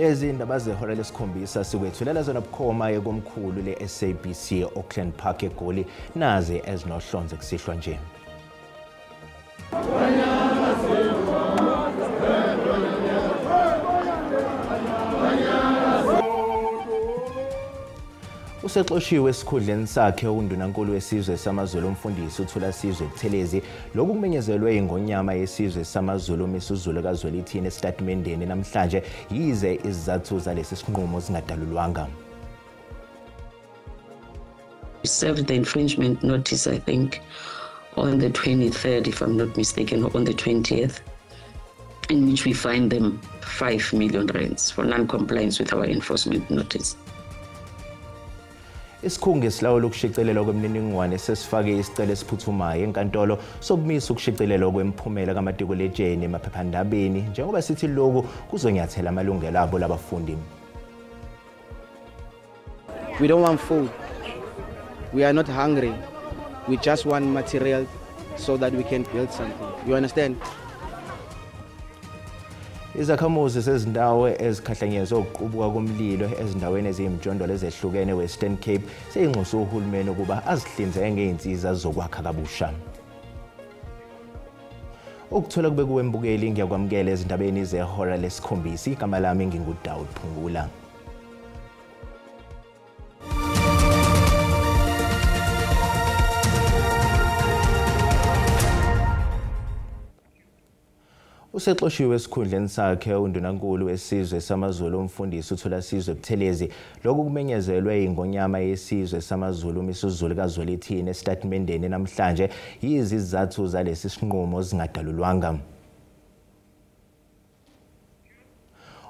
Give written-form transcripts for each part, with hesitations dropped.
Lezi ndaba zehora lesikhombisa sikwethulela zona bukhoma ekomkhulu le-SABC e-Auckland Park eGoli, nazi ezinohlonze kusihlwa nje. Usexoshiwe esikhundleni sakhe uNdunankulu wesizwe samaZulu umfundisi uThulasizwe Buthelezi. Lokhu kumenyezelwe ingonyama yesizwe samaZulu uMisuzulu kaZwelithini esitatimendeni namhlanje, yize izizathu zalesi sinqumo zingadalulwanga. We served the infringement notice, I think, on the 23rd, if I'm not mistaken, or on the 20th, in which we fined them 5 million rands for non-compliance with our enforcement notice. Isikhungo esilawula ukushicilelwa kwemininingwane sesifake isicelo esiphuthumayo enkantolo sokumisa ukushicilelwa kwemiphumela kamatikuletsheni emaphephandabeni, njengoba sithi lokhu kuzonyathela amalungelo abo labafundi. We don't want food. We are not hungry. We just want material so that we can build something. You understand? Izakhamuzi zezindawo ezikhahlanyezwe ukuqubuka komlilo ezindaweni eziyimijondolo ezehlukene Western Cape seyinxuse uhulumeni ukuba azihlinzeke ngey'nsiza zokwakha kabusha. Ukuthola kube kuwembukeli, ngiyakwamukela ezindabeni zehora lesikhombisa. Igama lami nginguDawud Phungula. Usexoshiwe esikhundleni sakhe uNdunankulu wesizwe samaZulu umfundisi uThulasizwe Buthelezi. Lokhu kumenyezelwe ingonyama yesizwe samaZulu uMisuzulu kaZwelithini esitatimendeni namhlanje, yize izizathu zalesi sinqumo zingadalulwanga.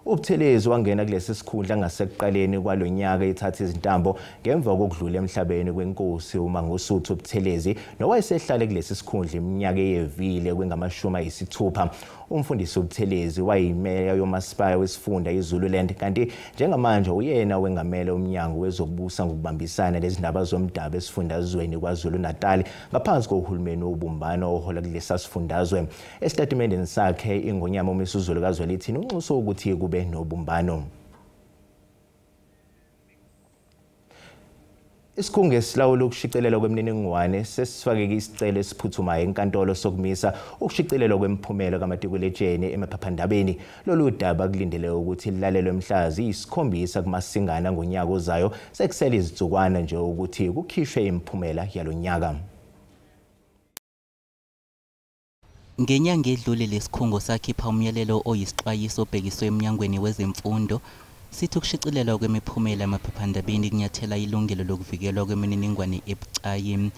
UButhelezi wangena kulesi sikhundla ngasekuqaleni kwalonyaka ethatha izintambo ngemva kokudlula emhlabeni kwenkosi uMangosuthu Buthelezi, nowayesehlale kulesi sikhundla iminyaka eyevile kwengama-60. Umfundisi uButhelezi wayimeya yomasipala wesifunda iZululand, kanti njengamanje uyena wengamele umnyango wezokubusa ngokubambisana nezindaba zomdabu esifundazweni KwaZulu-Natal ngaphansi kohulumeni wobumbano ohola kulesa sifundazwe. Esitatimendeni sakhe ingonyama uMisuzulu kaZwelithini unxuse ukuthi kube nobumbano. Isikhungo esilawula ukushicilelwa kwemininingwane sesifake isicelo esiphuthumayo enkantolo sokumisa ukushicilelwa kwemiphumela kamatikuletsheni emaphephandabeni. Lolu daba kulindeleke ukuthi lilalelwe mhla ziyisikhombisa kuMasingana ngonyaka ozayo, sekusele izinsukwana nje ukuthi kukhishwe imiphumela yalonyaka. Ngenyanga edlule lesikhungo sakhipha umyalelo oyisixwayiso obhekiswe emnyangweni wezemfundo, sithi ukushicilelwa kwemiphumela emaphephandabeni kunyathela ilungelo lokuvikelwa kwemininingwane ebucayi.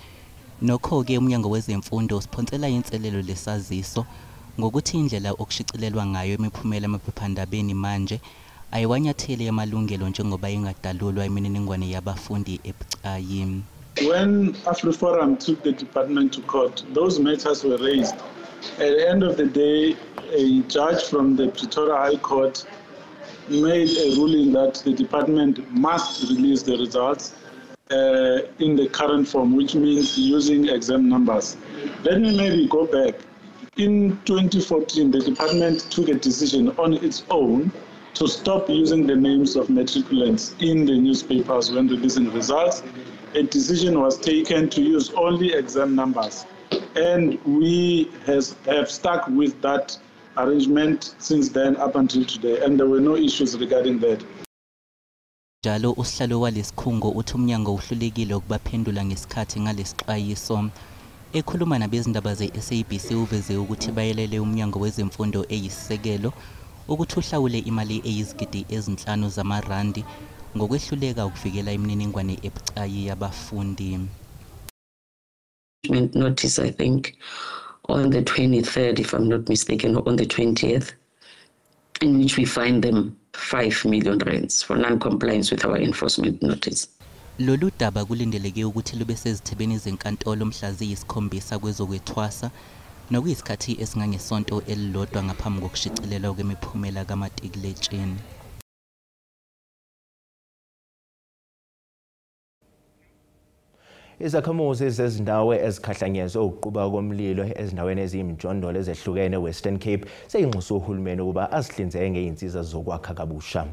Nokho-ke umnyango wezemfundo usiphonsela inselelo lesaziso ngokuthi indlela okushicilelwa ngayo imiphumela emaphephandabeni manje ayiwanyatheli amalungelo njengoba ingadalulwa imininingwane yabafundi ebucayi. When AfriForum took the department to court, those matters were raised. At the end of the day, a judge from the Pretoria High Court made a ruling that the department must release the results in the current form, which means using exam numbers. Let me maybe go back. In 2014, the department took a decision on its own to stop using the names of matriculants in the newspapers when releasing results. A decision was taken to use only exam numbers. And we have stuck with that arrangement since then up until today, and there were no issues regarding that. Njalo usihlalo walesikhungo uthi umnyango uhlulekile ukubaphendula ngesikhathi ngalesixwayiso. Ekhuluma nabezindaba ze-SABC uveze ukuthi bayelele umnyango wezemfundo eyisisekelo ukuthi uhlawule imali eyizigidi ezinhlanu zamarandi ngokwehluleka ukuvikela imininingwane ebucayi yabafundi. Notice, I think, on the 23rd, if I'm not mistaken, or on the 20th, in which we fined them 5 million rands for non-compliance with our enforcement notice. Lolu daba kulindeleke ukuthi lube sezithebeni zenkantolo mhla ziyisikhombisa kwezokwethwasa, nokuyisikhathi esingangesonto elilodwa ngaphambi kokushicilelwa kwemiphumela kamatikuletsheni. Izakhamuzi zezindawo ezikhahlanyezwe ukuqubuka komlilo ezindaweni eziyimijondolo ezehlukene Western Cape seyinxusa uhulumeni ukuba azihlinzeke ngey'nsiza zokwakha kabusha.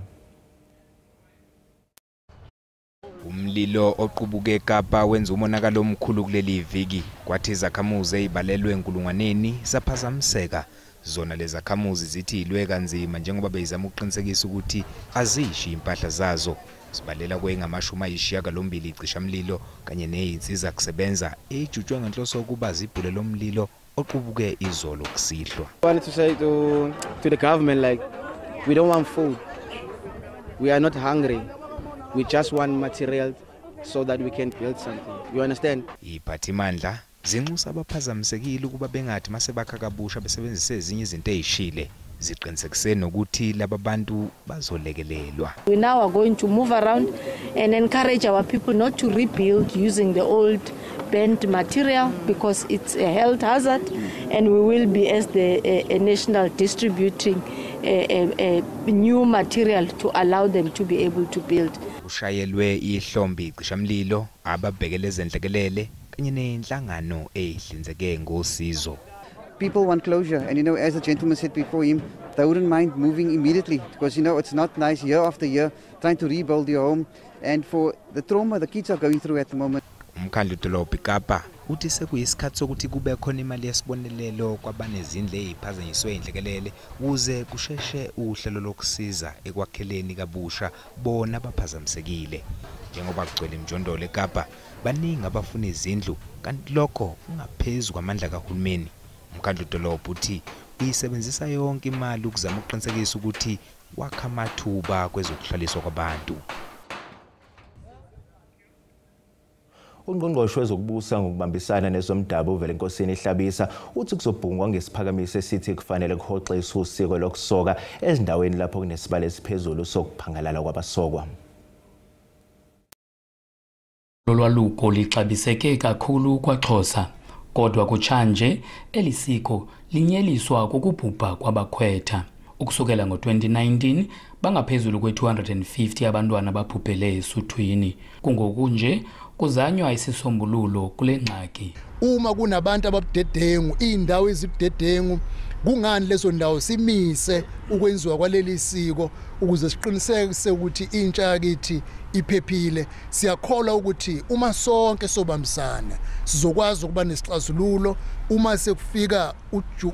Umlilo oqubuke eKapa wenza umonakalo omkhulu kuleli viki, kwathi izakhamuzi ezibalelwe enkulungwaneni zaphazamiseka. Zona lezakhamuzi zithi ilwe kanzima njengoba beyizama ukuqinisekisa ukuthi azishi impahla zazo. Sibalela kwengama-98 icishamlilo kanye nezinsiza kusebenza ejutshwe ngenhloso yokuba zibhule lo mlilo oqubuke izolo kusihlwa. I wanted to say to the government, like, we don't want food. We are not hungry. We just want material so that we can build something. You understand? Iphathimandla zinxusa abaphazamisekile ukuba bengathi masebakha kabusha besebenzise ezinye izinto ezishile. Ziqinisekise nokuthi laba bantu bazolekelelwa. We now are going to move around and encourage our people not to rebuild using the old burnt material because it's a health hazard, and we will be as the national distributing a new material to allow them to be able to build. Ushayelwe ihlombe icishamlilo ababhekele ezenhlekelele kanye nenhlangano ehlinzeke ngosizo. People want closure, and you know, as the gentleman said before him, they wouldn't mind moving immediately because, you know, it's not nice year after year trying to rebuild your home, and for the trauma the kids are going through at the moment. Umkhandlu dolobha iKapa uthi sekuyisikhathi sokuthi kube khona imali yesibonelelo kwabanezindlu eziphazanyiswe inhlekelele ukuze kusheshe uhlelo lokusiza ekwakheleni kabusha bona abaphazamisekile. Njengoba kugcwele imijondolo eKapa, baningi abafuna izindlu kanti lokho kungaphezulu kwamandla kahulumeni. Umkhandlu dolobha uthi uyisebenzisa yonke imali ukuzama ukuqinisekisa ukuthi wakha amathuba kwezokuhlaliswa kwabantu. Ungqongqoshe wezokubusa ngokubambisana nezomdabu uVelenkosini Hlabisa uthi kuzobhungwa ngesiphakamiso esithi kufanele kuhoxiswe usiko lokusoka ezindaweni lapho kunesibalo esiphezulu sokuphangalala kwabasokwa. Lolwaluko lixabiseke kakhulu kwaXhosa, kodwa kutshanje elisiko linyeliswa kukubhubha kwabakhwetha. Ukusukela ngo-2019 bangaphezulu kwe-250 abantwana ababhubhele esuthwini. Kungokunje kuzanywa isisombululo kule ngxaki. Uma kunabantu ababudedengu, indawo ezibudedengu, kungani lezo ndawo simise ukwenziwa kwaleli siko ukuze siqinisekise ukuthi intsha yakithi iphephile? Siyakholwa ukuthi uma sonke sobambisana sizokwazi ukuba nesixazululo. Uma sekufika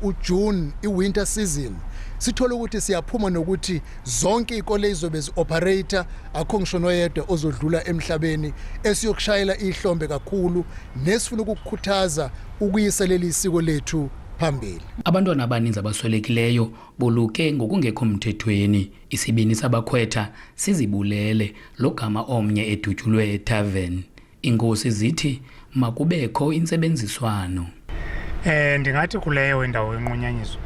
uJune, i-winter season, sithola ukuthi siyaphuma nokuthi zonke izikole izobe zi-operator, akho ngisho noyedwa ozodlula emhlabeni. Esiyokushayela ihlombe kakhulu nesifuna ukukukhuthaza ukuyisa leli siko lethu phambili. Abantwana abaninzi abaswelekileyo boluke ngokungekho mthethweni. Isibini sabakhwetha sizibulele logama omnye edutyulwe etavern. Inkosi zithi makubekho intsebenziswano. Ndingathi kuleyo indawo enqunyanyiswa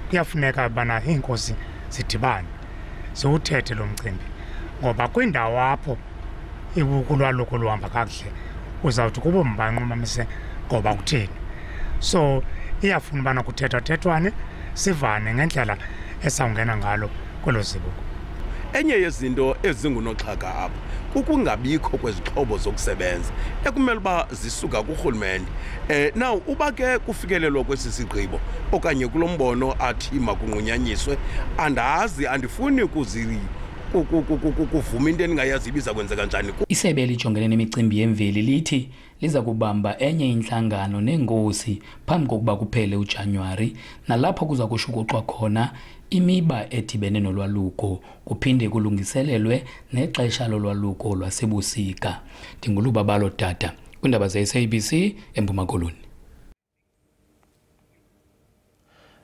kuyafuneka bana iinkosi zidibane ziwuthethe lo mcimbi, ngoba kwindawo apho kulwaluko luhamba kakuhle uzawuthi kube mbanqumamise ngoba kutheni. So iyafuna ubana kuthethwathethwane sivane ngendlela esawungena ngalo kwelo zibuko. Enye yezinto ezingunoxhaka apha kukungabikho kwezixhobo zokusebenza ekumele uba zisuka kurhulumente. Now uba ke kufikelelwa kwesi sigqibo okanye kulo mbono athi makunqunyanyiswe, andazi, andifuni kuvuma into endingayazi ibiza kwenzeka njani. Isebe elijongene nemicimbi yemveli lithi liza kubamba enye inhlangano nengosi phambi kokuba kuphele uJanuwari, nalapho kuza kushukuxwa khona imiba edibene nolwaluko kuphinde kulungiselelwe nexesha lolwaluko lwasebusika. Ndingulubabalo Dada kwindaba ze-SABC eMpuma Koloni.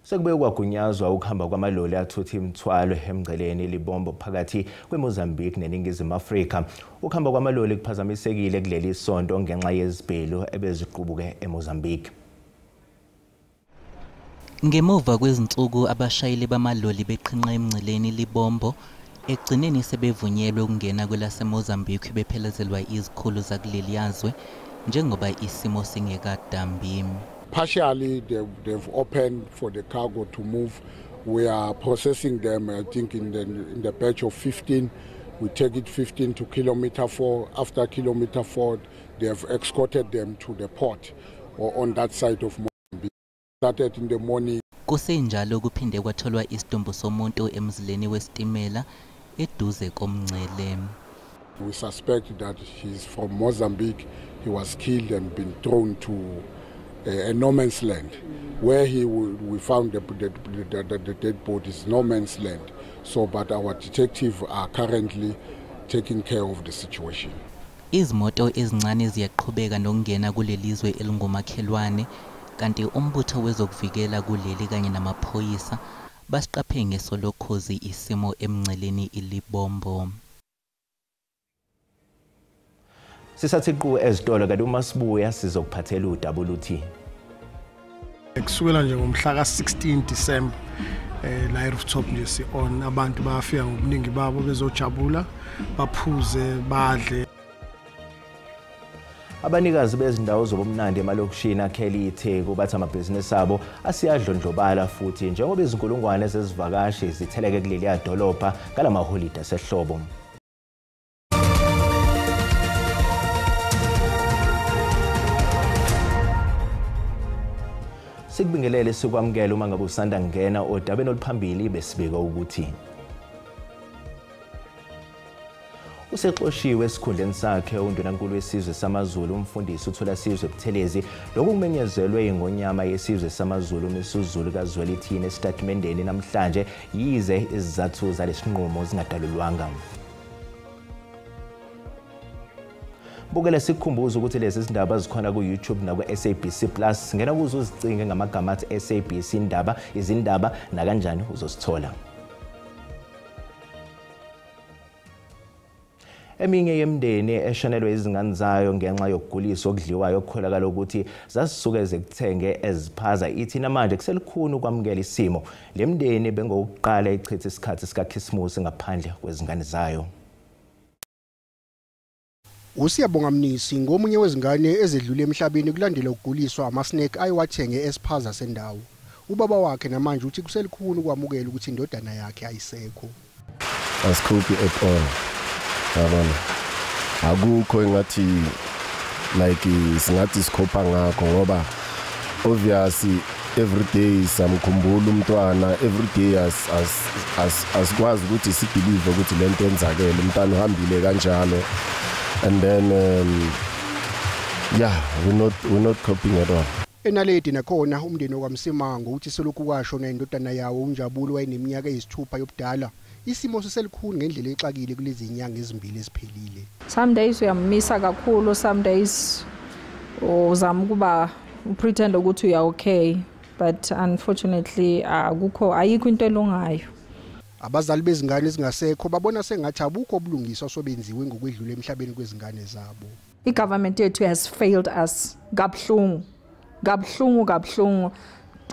Sekube kwagunyazwa ukuhamba kwamaloli athutha imithwalo emngceleni Libombo phakathi kweMozambique neNingizimu Afrika. Ukuhamba kwamaloli kuphazamisekile kuleli sonto ngenxa yezibhelu ebeziqubuke eMozambique. Ngemuva kwezinsuku abashayeli bamaloli beqhinqa emngceleni Libombo ekugcineni sebevunyelwe ukungena kwelaseMozambique bephelezelwa izikhulu zakuleliyazwe njengoba isimo singekadambi. Partially, they've opened for the cargo to move. We are processing them, I think, in the batch of 15. We take it 15 to kilometer 4. After kilometer 4, They have escorted them to the port or on that side of Mozambique. Started in the morning. Kusenjalo kuphinde kwatholwa isidumbu somuntu emzileni wesitimela eduze komncele. We suspect that he's from Mozambique. He was killed and been thrown to a no man's land. Where we found the dead body is no man's land. So, but our detectives are currently taking care of the situation. Izimoto ezincane ziyaqhubeka nokungena kulelizwe elingumakhelwane, kanti umbutho wezokuvikela kuleli kanye namaphoyisa basiqaphe ngeso lokhozi isimo emnceleni iLibombo. Sisathi qu ezitolo kanti uma sibuya sizokuphathela udaba oluthi kusukela nje ngomhla ka-16 December la rooftop nje si on abantu bayafika ngobuningi babo bezojabula baphuze badle. Abanikazi bezindawo zobumnandi emalokishini akhele iTheku bathi amabhizinisi abo asiyadlondlobala futhi njengoba izinkulungwane zezivakashi zitheleke kuleliya dolobha ngalamaholide asehlobo. Sikubingelele sikwamukele uma ngabe usanda kungena odabeni oluphambili besibika ukuthi usexoshiwe esikhundleni sakhe uNdunankulu wesizwe samaZulu umfundisi uThulasizwe Buthelezi. Lokhu kumenyezelwe ingonyama yesizwe samaZulu uMisuzulu kaZwelithini esitatimendeni namhlanje, yize izizathu zalesinqumo zingadalulwanga. Bukela sikukhumbuza ukuthi lezi zindaba zikhona ku-YouTube naku-SABC Plus. Ngena kuzo uzicinge ngamagama athi SABC Indaba, izindaba nakanjani uzosithola. Eminye yemindeni eshonelwe izingane zayo ngenxa yokuguliswa okudliwayo okukholakala ukuthi zasisuke zikuthenge eziphaza ithi namanje kuselikhuni ukwamukela isimo. Le mindeni bengokuqala ichithe isikhathi sikaKhisimusi ngaphandle kwezingane zayo. USiyabonga Mnisi ngomunye wezingane ezedlule emhlabeni kulandela ukuguliswa ama-snack ayewathenge esiphaza sendawo. Ubaba wakhe namanje uthi kuselikhuni ukwamukela ukuthi indodana yakhe ayisekho. Asikhuphi at all. Yabona, akukho engathi like singathi sikhopha ngakho ngoba obviously every day samkhumbula umntwana, every day asikwazi ukuthi sibelieve ukuthi lento enzakele umntwana uhambile kanjalo. And then yeah, we're not coping at all. Enaledi nakhona umndeni wakwaMsimango uthi selokhu kwashona indodana yawo uNjabulo wayeneminyaka eyisithupha yobudala. Isimo seselikhulu ngendlela exakile kulezi nyanga ezimbili eziphelile. Some days uyamisa kakhulu, some days uzama ukuba pretend ukuthi uya okay, but unfortunately akukho ayikho into elungayo. Abazali bezingane ezingasekho babona sengathi abukho obulungiswa sobenziwe ngokwedlula emhlabeni kwezingane zabo. I-government yethu has failed us kabuhlungu kabuhlungu kabuhlungu,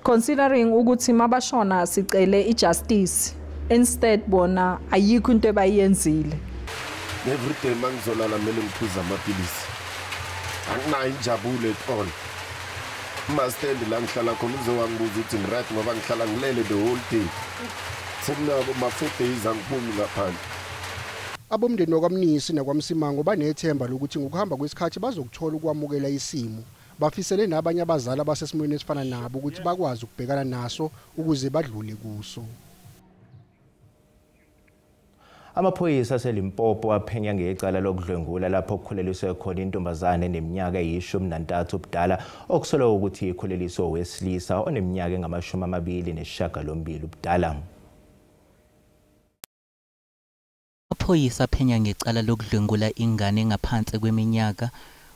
considering ukuthi mabashona sicele i-justice, instead bona ayikho into ebayenzile. Every day mangizolala kumele ngiphuze amaphilisi, anginayo injabulo at all. Mastendi la ngihlala khona uzowangibuza ukuthi ngiright ngoba ngihlala ngilele the whole day. Sekunabo ma-4 days angiphumi ngaphandle. Abomndeni wakwaMnisi nakwaMsimango banethemba lokuthi ngokuhamba kwesikhathi bazokuthola ukwamukela isimo. Bafisele nabanye abazali abasesimweni esifana nabo ukuthi bakwazi ukubhekana naso ukuze badlule kuso. Amaphoyisa aseLimpopo aphenya ngecala lokudlwengula lapho kukhuleliswe khona intombazane eneminyaka eyi-13 ubudala okusolwa ukuthi ikhuleliswe owesilisa oneminyaka engama-28 ubudala. Amaphoyisa aphenya ngecala lokudlwengula ingane ngaphansi kweminyaka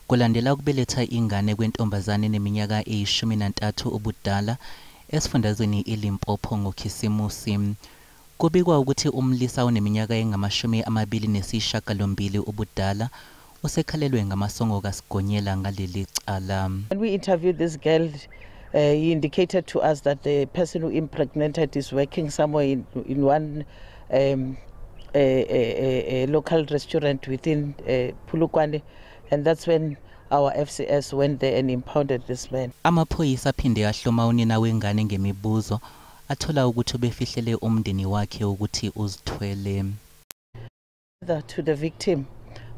kulandela ukubeletha ingane kwentombazane eneminyaka eyi-13 ubudala esifundazweni iLimpopo ngoKhisimusi. Kubikwa ukuthi umlisa oneminyaka engama-28 ubudala usekhalelwe ngamasongo kaSigonyela ngaleli cala. When we interviewed this girl, he indicated to us that the person who impregnated is working somewhere in one a local restaurant within Polokwane, and that's when our FCS went there and impounded this man. Amaphoyisa aphinde ahloma unina wengane ngemibuzo athola ukuthi ubefihlele umndeni wakhe ukuthi uzithwele. To the victim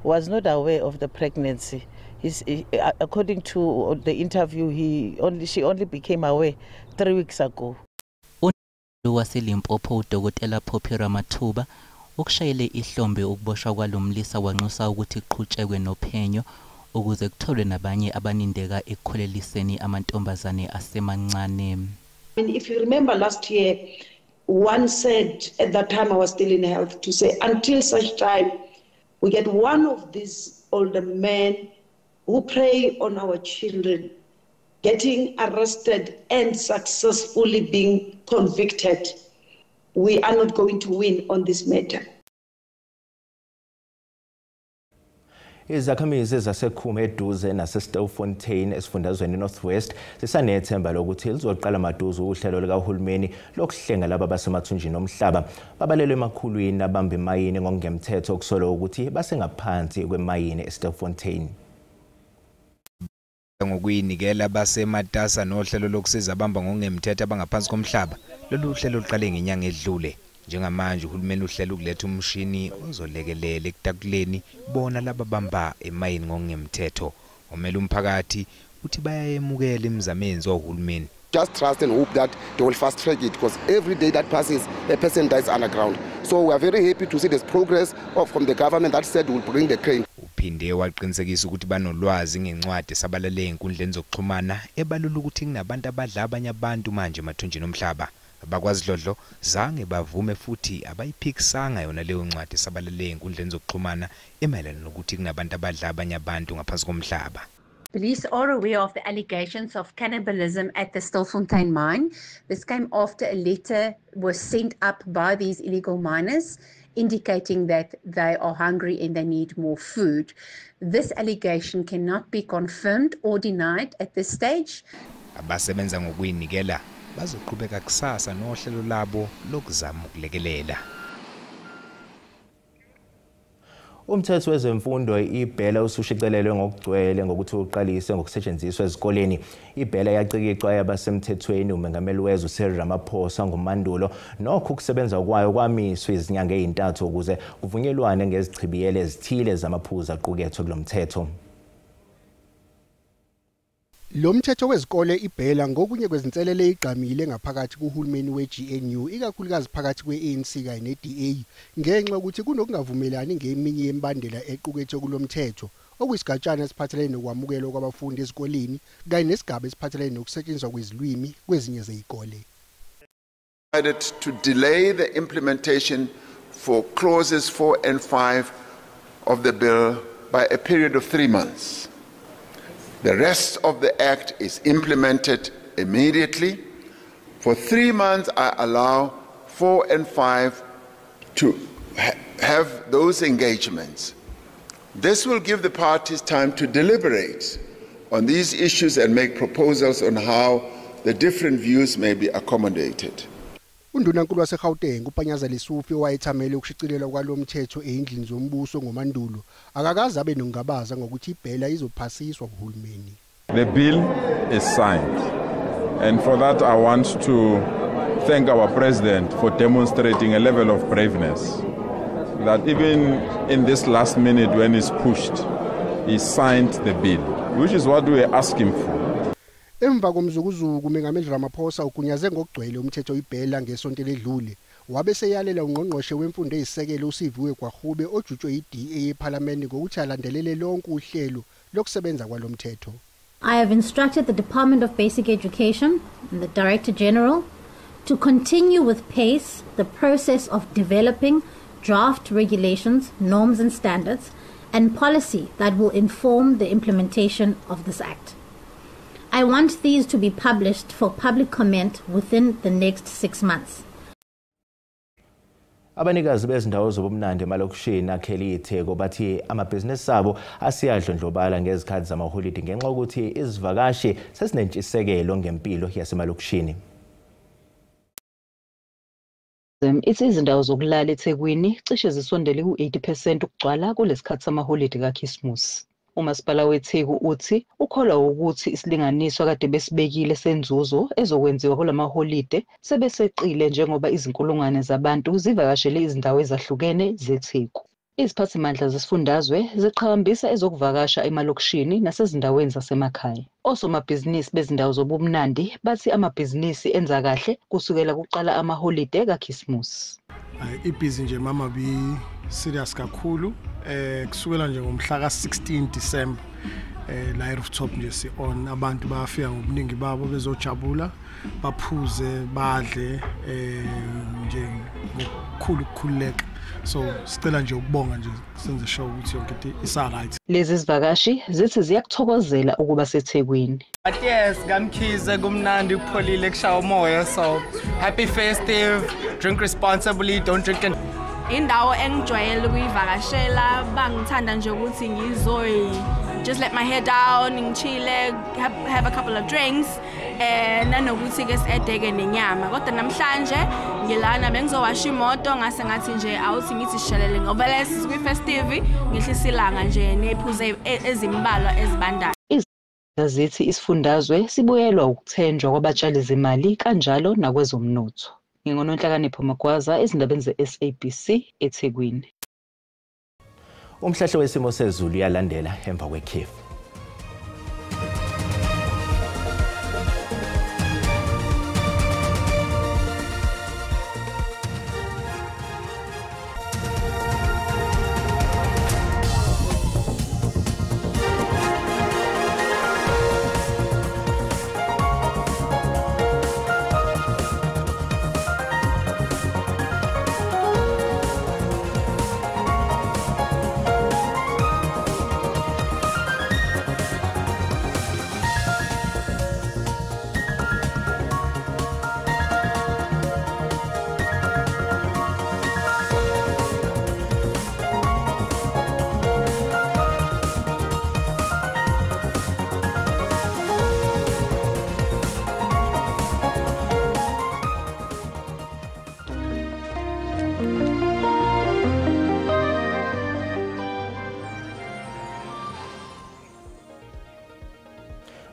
was not aware of the pregnancy. According to the interview, she only became aware 3 weeks ago. WaseLimpopo uDokotela Phophi Ramathuba ukushayele ihlombe ukuboshwa kwalomlisa wanxusa ukuthi kuqhutshekwe nophenyo ukuze kutholwe nabanye abanindeka ekukhuleliseni amantombazane asemancane. And if you remember last year, one said, at that time I was still in health, to say until such time we get one of these older men who prey on our children getting arrested and successfully being convicted, we are not going to win on this matter. Izakhamizi zaseKhume eduze naseStilfontein esifundazweni North West zisanethemba lokuthi lizoqala maduze uhlelo likahulumeni lokuhlenga laba basemathunjini omhlaba. Babalelwe emakhulwini abamba imayini ngokungemthetho okusolwa ukuthi basengaphansi kwemayini eStilfontein. Ngokuyinikela basematasa nohlelo lokusiza abamba ngokungemthetho abangaphansi komhlaba. Lolu hlelo luqale ngenyanga edlule. Njengamanje uhulumeni uhlela ukuletha umshini ozolekelela ekutakuleni bona laba bamba emayini ngokungemthetho. Omele umphakathi uthi bayayemukela imizamo eyenziwa uhulumeni. Just trust and hope that they will fast track it, because every day that passes, a person dies underground. So we are very happy to see this progress from the government that said will bring the crane. Uphinde waqinisekisa ukuthi banolwazi ngencwadi esabalale ezinkundleni zokuxhumana ebalula ukuthi kunabantu abadla abanye abantu manje emathunjini omhlaba. Abakwazidlodlo zange bavume futhi abayiphikisanga yona leyo ncwadi esabalale ezinkundleni zokuxhumana emayelana nokuthi kunabantu abadla abanye abantu ngaphansi komhlaba. Police are aware of the allegations of cannibalism at the Stilfontein mine. This came after a letter was sent up by these illegal miners indicating that they are hungry and they need more food. This allegation cannot be confirmed or denied at this stage. Abasebenza ngokuyinikela bazoqhubeka kusasa nohlelo labo lokuzama ukulekelela. Umthetho wezemfundo iBhela usushicelelwe ngokugcwele ngokuthi uqalise ngokusetshenziswa ezikoleni. IBhela yacikicwa yabasemthethweni umengameli wezwe Cyril Ramaphosa ngoMandulo. Nokho ukusebenza kwayo kwamiswa izinyanga ezintathu ukuze kuvunyelwane ngezichibiyelo ezithile zamaphuzu aqukethwe kulomthetho. Lo mthetho wezikole iBhela ngokunye kwezinselele igqamile ngaphakathi kuhulumeni we-GNU, ikakhulukazi phakathi kwe-ANC kanye ne-DA, ngenxa yokuthi kunokungavumelani ngeminye yemibandela equkethwe kulo mthetho, okuyisigatshana esiphathelene nokwamukelwa kwabafundi ezikoleni kanye nesigaba esiphathelene nokusetshenziswa kwezilwimi kwezinye zezikole. To delay the implementation for clauses 4 and 5 of the bill by a period of 3 months. The rest of the act is implemented immediately. For 3 months, I allow 4 and 5 to have those engagements. This will give the parties time to deliberate on these issues and make proposals on how the different views may be accommodated. Undunankulu waseGauteng uPanyaza Lesufi owayethamele ukushicilelwa kwalomthetho ezindlini zombuso ngoMandulo akakaze abe nokungabaza ngokuthi iBhela izophasiswa kuhulumeni. The bill is signed, and for that I want to thank our president for demonstrating a level of braveness that even in this last minute when he's pushed, he signed the bill, which is what we are asking for. Emva komzukuzuku uMengameli Ramaphosa ugunyaze ngokugcwele umthetho iBhela ngesonto eledlule. Wabe seyalela ungqongqoshe wemfundo eyisisekelo uSiviwe Gwarube ojutshwe yi-DA ePhalamende ngokuthi alandelele lonke uhlelo lokusebenza kwalomthetho. I have instructed the Department of Basic Education and the Director General to continue with pace the process of developing draft regulations, norms and standards and policy that will inform the implementation of this act. I want these to be published for public comment within the next 6 months. Abanikazi bezindawo zobumnandi emalokishini akhele iTheku bathi amabhizinisi abo asiyadlondlobala ngezikhathi zamaholidi ngenxa yokuthi izivakashi sezinentshisekelo ngempilo yasemalokishini. Ithi izindawo zokulala eThekwini cishe zisondele ku-80% ukugcwala kulesikhathi samaholidi kaKhisimusi. Umasipala weTheku uthi ukholwa ukuthi isilinganiso kade besibekile senzuzo ezokwenziwa kulamaholide sebeseqile njengoba izinkulungwane zabantu zivakashele izindawo ezahlukene zeTheku. Iziphathimandla zesifundazwe ziqhakambisa ezokuvakasha emalokishini nasezindaweni zasemakhaya. Osomabhizinisi bezindawo zobumnandi bathi amabhizinisi enza kahle kusukela kuqala amaholide kaKhisimusi. Ibhizi nje mama bi serious kakhulu kusukela nje ngomhla ka-16 December la e-rooftop nje si on abantu bayafika ngobuningi babo bezojabula baphuze badle nje ngokukhulu ukukhululeka. So sicela nje ukubonga nje senze sure ukuthi yonke into isa right. Lezi zivakashi zithi ziyakuthokozela ukuba seThekwini. But yes, Gamkhize kumnandi kupholile kushaya umoya, so happy festive, drink responsibly, don't drink and indawo engijwayele ukuyivakashela bangithanda nje ukuthi ngizoyi just let my hair down, ngichile, have a couple of drinks nanokuthi ke sideke nenyama. Kodwa namhlanje ngilana bengizowasha imoto ngase ngathi nje awuthi ngithi sishelele ngoba lesi kwi festive ngehlisa ilanga nje nephuze ezimbalwa ezibandayo. Zithi isifundazwe sibuyelwa ukuthenjwa kwabatshali zimali kanjalo nakwezomnotho. NginguNonhlakanipho Magwaza ezindabeni ze-SABC eThekwini. Umhlahlo wesimo sezulu uyalandela emva kwekhefu.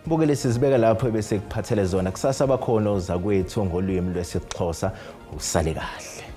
Bukele sizibeka lapho bese kuphathele zona kusasa bakhona ozakwethu ngolwimi lwesiXhosa. Usale kahle.